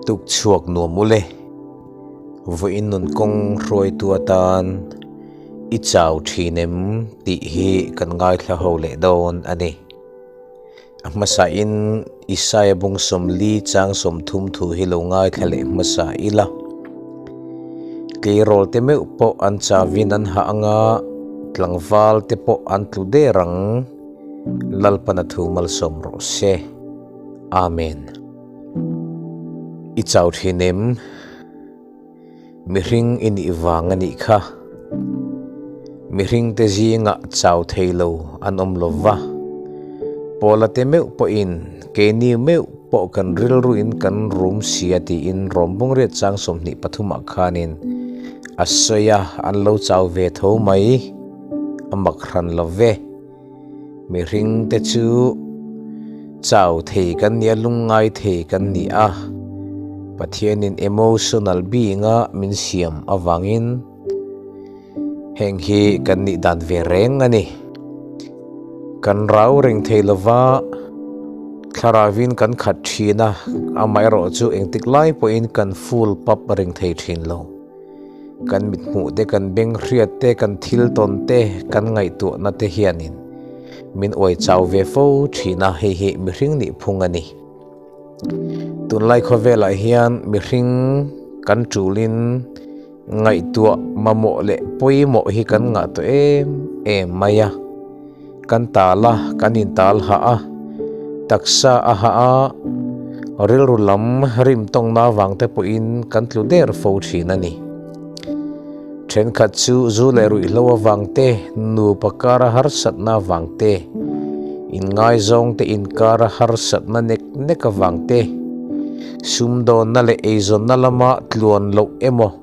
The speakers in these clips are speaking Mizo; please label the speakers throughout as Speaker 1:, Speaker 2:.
Speaker 1: Tuk chhuak nuam ule. Vawiin nun kawng hruaitu atan i chau thin em tih hi kan ngaithla ho leh dawn a ni. A hmasain Isaia bung 40 chang 30 thu hi lo ngaithla leh hmasa ila. Tleirawl te meuh pawh an chauin an hah anga tlangval te pawh an tlu der ang. Lalpana thu malsawm rawh se. Amen. I chau thin em? Mihring i nih vang a nih kha. Mihring te zingah chau thei lo an awm lo va. Pawla te meuh pawhin keini meuh pawh kan rilruin kan rum sia tiin Rawmbungriat chang 23 ah khanin a sawi a, an lo chau ve tho mai. A mak hran lo ve. Mihring te chu chau thei kan nia, lungngai thei kan ni a, Pathianin emotional being a min siam avangin heng hi kan nih dan ve reng a ni. Kan rau reng thei lova, thlarauin kan khat thin a, amaherawhchu engtik lai pawhin kan full pap reng thei thin lo. Kan mithmuh te, kan beng hriat te, kan thil tawn te, kan ngaihtuahna te hianin min uai chau ve fo thin a, hei hi mihring nih phung a ni. Tunlai khawvelah hian mihring kan tulin ngaihtuah mamawh leh pawimawh hi kan ngah tawh em em mai a. Kan tal a, kan intal hah a, taksa a hah a, rilru lam rim tawngna avang te pawhin kan tlu der fo thin a ni. Thenkhat chu zu leh ruihhlo avang te, nupa kara harsatna avang te, inngaizawng te inkara harsatna nek nek avang te, sumdawnna leh eizawnna lama tluan loh emaw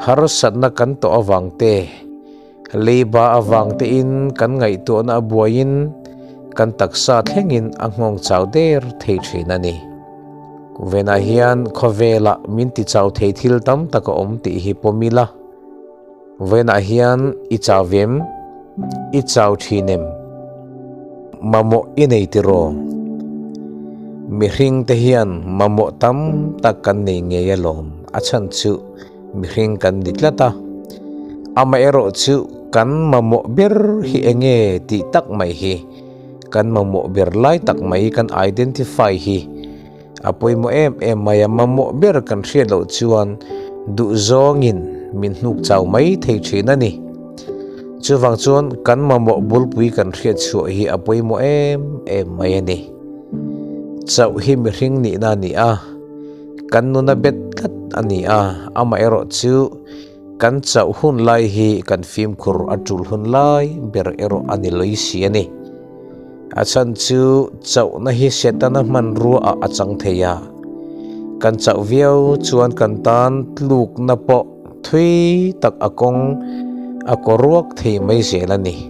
Speaker 1: harsatna kan tawh avang te, Leiba avang tein kan ngaihtuahna a buaiin kan taksa thlengin a nghawng chau der thei thin a ni. Venah hian khawvelah min ti chau thei thil tam tak a awm tih hi pawm ila. Venah hian i chau vem? I chau thin em? Mamawh i nei tiraw? Mihring te hian mamawh tam tak kan nei ngei alawm. A chhan chu mihring kan ni tlat a, amaherawh chu kan mamawh ber hi eng nge tih tak mai hi, kan mamawh ber lai tak mai kan identify hi a pawimawh em em mai a, mamawh ber kan hriat loh chuan duh zawngin min hnuk chau mai thei thin a ni. Chuvang chuan kan mamawh bulpui kan hriat chhuah hi a pawimawh em em mai a ni. Chauh hi mihring nihna a ni a. Kan nuna bet tlat a ni a, amaherawh chu kan chauh hun lai hi kan fimkhur a tul hun lai ber erawh a ni lawih si a ni. A chhan chu chauhna hi Setana hmanrua ah a chang thei a, kan chauh viau chuan kan tan tlukna pawh thui tak a kawng a kaw ruak thei mai zel a ni.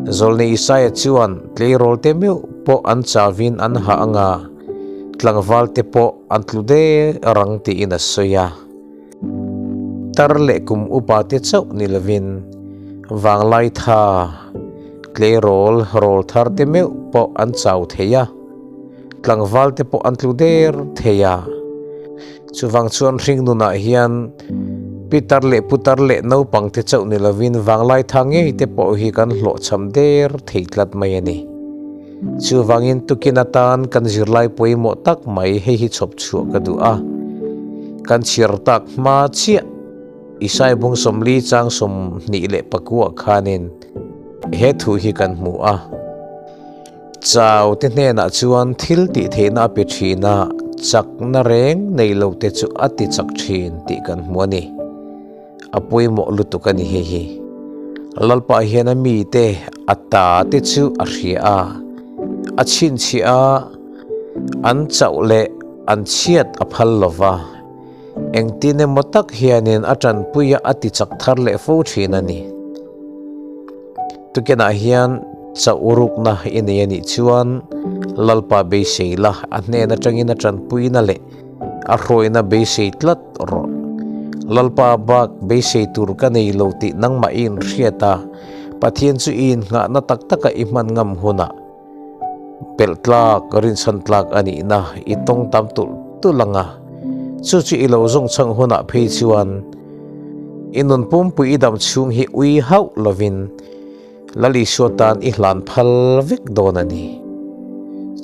Speaker 1: Zawlnei Isaia chuan tleirawl te meuh pawh an chauhin an hah anga, Tlangval te pawh an tlu der rang tiin a sawi a. Tar leh kum upa te chauh ni lovin vanglai tha, tleirawl rawl thar te meuh pawh an chau thei a, tlangval te pawh an tlu der thei a. Chuvang chuan hringnunah hian pitar leh putar leh naupang te chauh ni lovin vanglai tha ngei te pawh hi kan hlawhchham der thei tlat mai a ni. Chuvangin tukin atan kan zirlai pawimawh tak mai hei hi chhawp chhuah ka duh a. Kan chhiar tak hma chiah Isai bung 40 chang 24 khanin he thu hi kan hmu a. Chau te hnenah chuan thil tih theihna a pe thin a, chakna reng nei lo te chu a ti chak thin tih kan hmu a ni. A pawimawh lutuk a ni hei hi. Lalpa hian a mite a ta te chu a hria a, a chhinchhiah a, an chauh leh an chhiat a phal lo va, engtin emaw tak hianin a tanpui a a ti chak thar leh fo thin a ni. Tukenah hian chauh rukna i nei a nih chuan Lalpa beisei la, a hnen atangin a tanpuina leh A hruaina beisei tlat rawh. Lalpa bak beisei tur ka nei lo tih nangmah i inhriat a, Pathian chu i innghahna tak taka i hman ngam hunah pelh tlak, rinchhan tlak a nihna i tawng tam tulh tulh ang a, chu chu i lo zawng chhang hunah phei chuan i nun pumpui i dam chhung hi ui hauh lovin Lal Isua tan i hlan phal vek dawn a ni.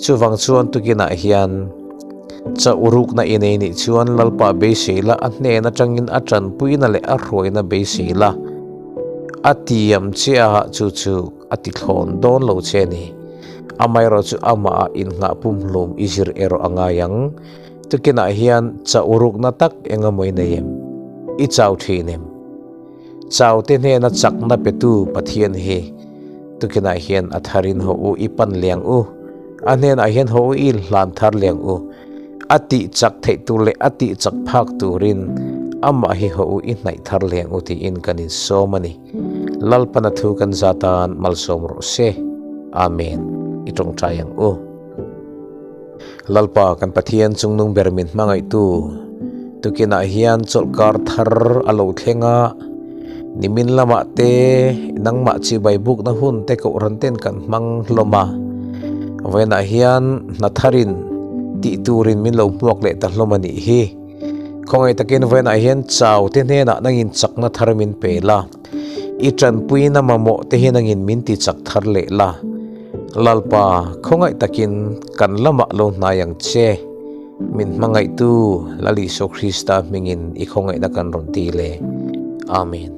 Speaker 1: Chuvang chuan tukinah hian chauh rukna i nei nih chuan Lalpa beisei la, a hnen atangin a tanpuina leh a hruaina beisei la, a tiam che a chu chu a ti thlawn dawn lo che a ni. Amaherawh chu amah ah innghah pumhlum i zir erawh a ngai ang. Tukinah hian chauh rukna tak engemaw i nei em? I chau thin em? Chaute hnena chakna petu Pathian hi tukinah hian a tharin haw u i pan liang u, a hnenah hian haw u i inhlan thar liang u, a tih chak theih tur leh a tih chak phak turin amah hi haw u i hnaih thar liang u tiin kan insawm a ni. Lalpana thu kan za tan malsawm rawh se. Amen. I tawngtai ang u. Lalpa kan Pathian chungnung ber min hmangaihtu tukinah hian chawlhkar thar a lo thleng a, nimin lamah te nangmah chibai bukna hun te kohhran ten kan hmang hlawm a, vawiinah hian hna tharin tih turin min lo hmuak leh ta hlawm a nih hi. Khawngaih takin vawiinah hian chau te hnenah nangin chakna thar min pe la. I tanpuina mamawh te hi nangin min ti chak thar leh la. Lalpa, khawngaih takin kan lamah lo hnai ang che. Min hmangaihtu Lal Isua Krista hmingin i khawngaihna kan rawn ti le. Amen.